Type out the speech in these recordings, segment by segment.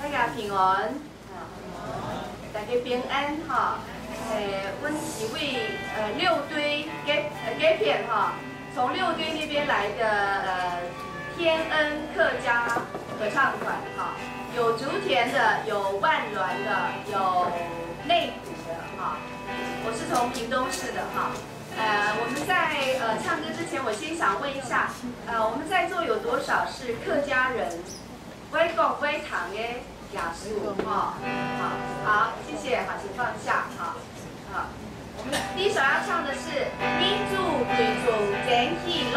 大家平安，大家平安哈。阮是為六堆給片哈，從六堆那邊來的天恩客家合唱團哈，有竹田的，有萬巒的，有內埔的哈。我是從屏東市的哈。我們在唱歌之前，我先想問一下，我們在座有多少是客家人？會講會唱的亞叔哈，好，好，謝謝，好，請放下，好，好，我們第一首要唱的是《認主歸宗真喜樂》。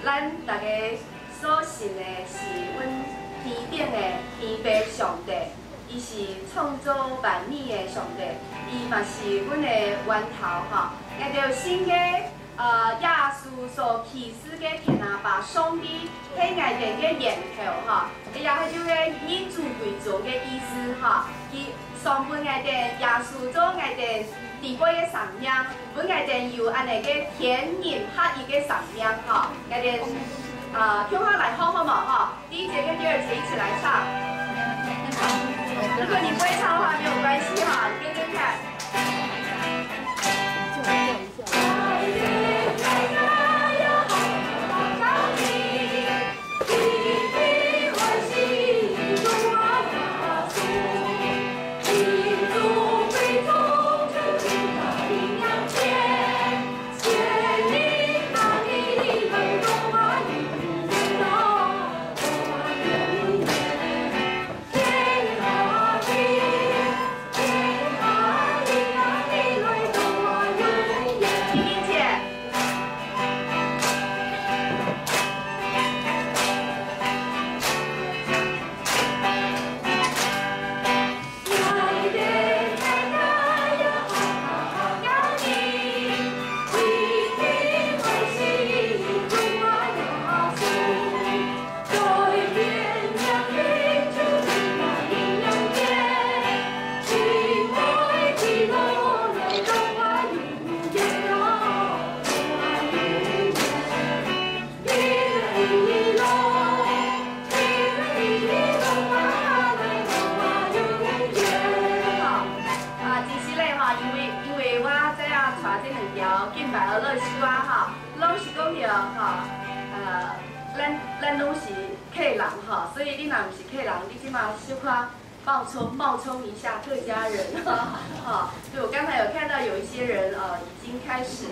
咱大家所信的是阮天頂的天父上帝，伊是創造萬物的上帝，伊嘛是阮的源頭吼。按著新約耶穌所啟示的天阿爸上帝喺愛殿的源頭吼，伊也係就個認主歸宗的意思吼。伊上分愛殿耶穌做愛殿地位的生命，阮愛殿有按呢个天人合一的生命吼，愛殿啊，聽下來好好嘛哈，第一節跟第二節一起來唱。如果你不會唱的話，沒有關係哈，你跟跟看。咱攏是客人吼，所以你若毋是客人，你這馬小可冒充一下客家人哈。對，我剛才有看到有一些人已經開始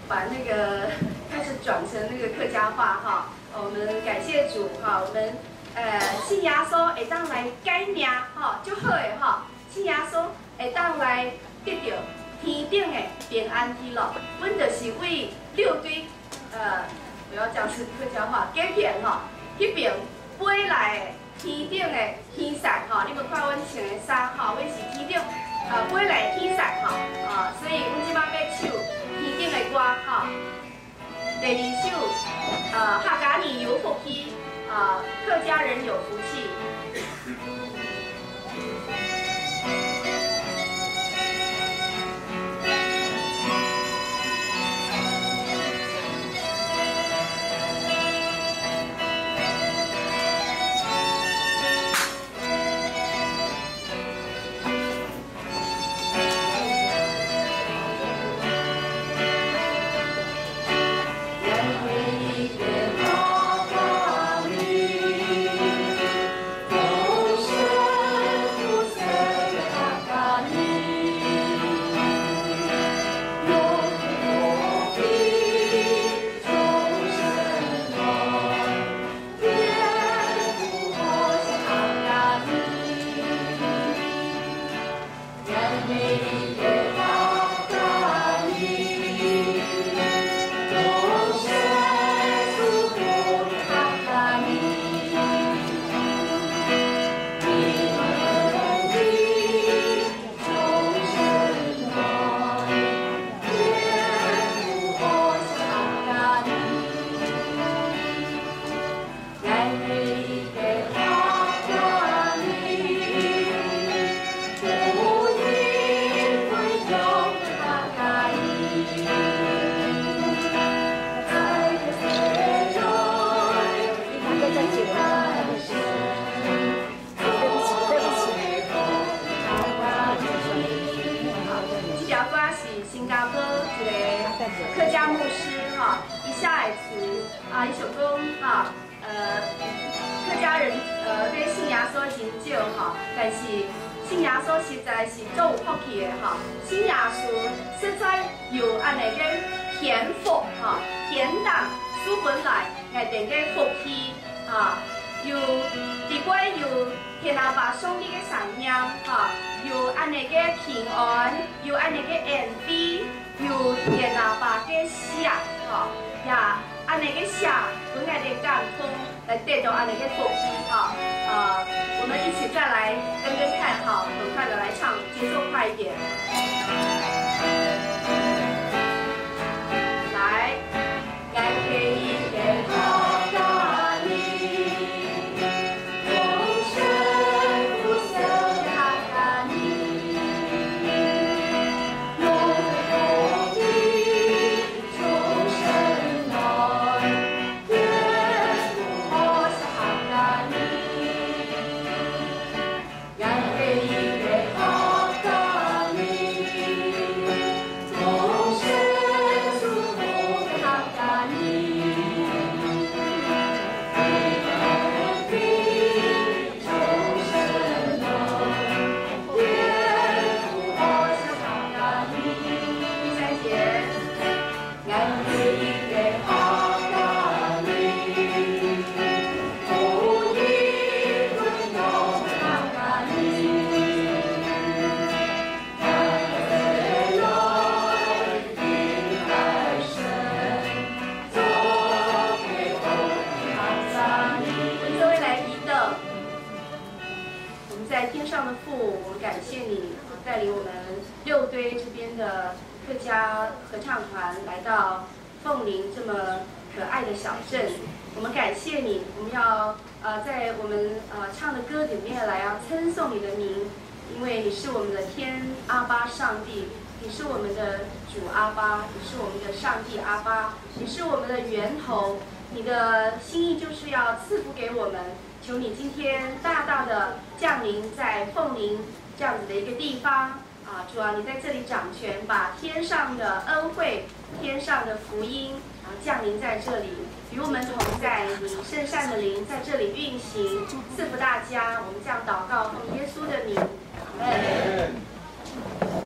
把那個開始轉成那個客家話哈。我們感謝主哈，我們信耶穌會當來改命吼，足好的吼，信耶穌會當來得到天頂的平安喜樂。阮就是為六堆不要講是客家話，改變吼，彼邊飛來的天頂的天使吼，你們看阮穿的衫吼，阮是天頂飛來的天使吼，啊，所以阮這擺欲唱天頂的歌吼。第二首，客家人有福氣，啊，客家人有福氣。客家牧師哈，伊寫的詞啊，伊想講哈，客家人對信耶穌真少哈，但是信耶穌實在是足有福氣的哈。信耶穌實在有按呢个天福哈，天堂書本來來定个福氣啊，有佇過有天阿爸上帝的善念哈，有按呢个平安，有按呢个恩惠。有天阿爸的錫吼，也按呢个錫，阮愛的感動來得到按呢个福氣哈。我們一起再來跟跟看哈，很快的來唱，節奏快一點。來，來給一個客家人，豐盛福色的客家人，有福氣從神來，天父好是客家人，來給一個客家人，豐盛祝福的客家人，福氣從神來，天父好是客家人。第三節，來給一個客家人，福氣溫柔的客家人，來來敬拜神，做給福客家人。我們各位來祈禱。我們在天上的父，我們感謝你帶領我們六堆這邊的客家合唱團來到鳳林這麼可愛的小鎮。我們感謝你，我們要在我們唱的歌裡面來要稱頌你的名，因為你是我們的天阿爸上帝，你是我們的主阿爸，你是我們的上帝阿爸，你是我們的源頭，你的心意就是要賜福給我們。求你今天大大的降臨在鳳林這樣子的一個地方啊，主啊，你在這裡掌權，把天上的恩惠、天上的福音啊降臨在這裡，與我們同在，你聖善的靈在這裡運行，賜福大家。我們這樣禱告，奉耶穌的名，阿們。